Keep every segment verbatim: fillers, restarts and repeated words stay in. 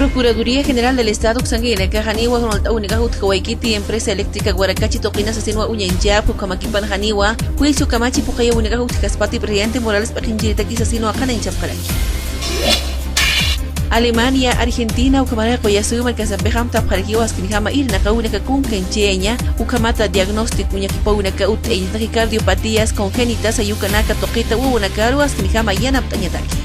Procuraduría General del Estado uksankirinakaxa janiwa jan walt'awinakax utjawaykiti empresa eléctrica Guaracachi tuqina sasinwa uñanchäpxi, ukhamakipan janiwa juicio kamachi phuqhayawinakax utjaspati presidente Morales p'iqinchiritaki sasinwa qhanañchapxaraki. Alemania, Argentina ukhamaraki Qullasuyu markasampix amtapxarakiwa askinjama irnaqawinaka kunkanchayaña, ukhamata diagnóstico uñakipawinaka utt'ayañataki cardiopatías congénitas ayukanaka tuqita wawanakaru askinjama yanapt'añataki.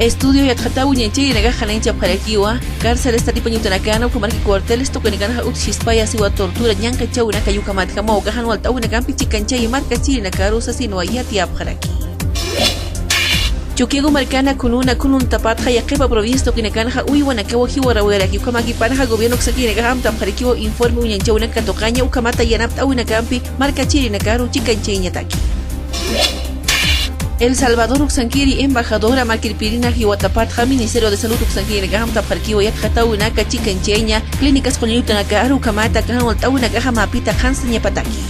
Estudio yatxataw uñanchayirinakax qhanañchapxarakiwa, cárceles tatipañ utanakana ukhamaraki cuarteles tuqinakanxa utjispayi asiwa tortura ñanqhachawinaka, ukhamatjamaw uka jan walt'awinakampi chikañchayi markachirinakaru sasinwa yatiyapxaraki. Chukiyawu markana kununa kunun tapatxa yaqhipa provincia tuqinakanxa uywanakawa jiwarawayaraki, ukhamakipanxa gobierno uksankirinakax amtapxarakiwa informe uñanchawinaka katuqaña ukhamata yanapt'awinakampi markachirinakaru chikañchayiñataki. El Salvador uksankiri embajadora markirpirina jiwatapatxa Ministerio de Salud uksankirinakax amtapxarakiwa yatxatawinaka chikañchayaña clínicas qulluyutanakaru ukhamata jan walt'awinakaxa mapita qhansañapataki.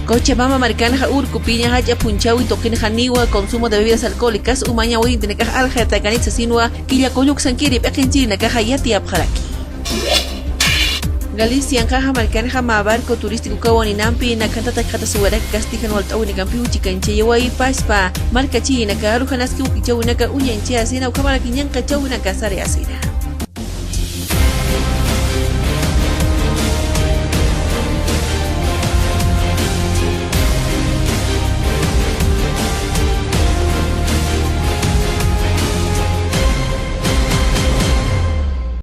Cochabamba markanxa urkupiña jach'a phunchhawi tuqinxa niwa consumo de bebidas alcohólicas umañaw intinakax aljayatakanit sasinwa killa qulluksankiri p'iqinchirinakaxa yatiyapxaraki. Galicianxa markanxa mä barco turístico ukaw waninampi nakhantatakxatasuwaraki kasti jan walt'awinakampiw chikañchayawayi paspa markachirinakaru janaski wakichawinaka uñanchayasina ukhamaraki ñanqhachawinaka sarayasina.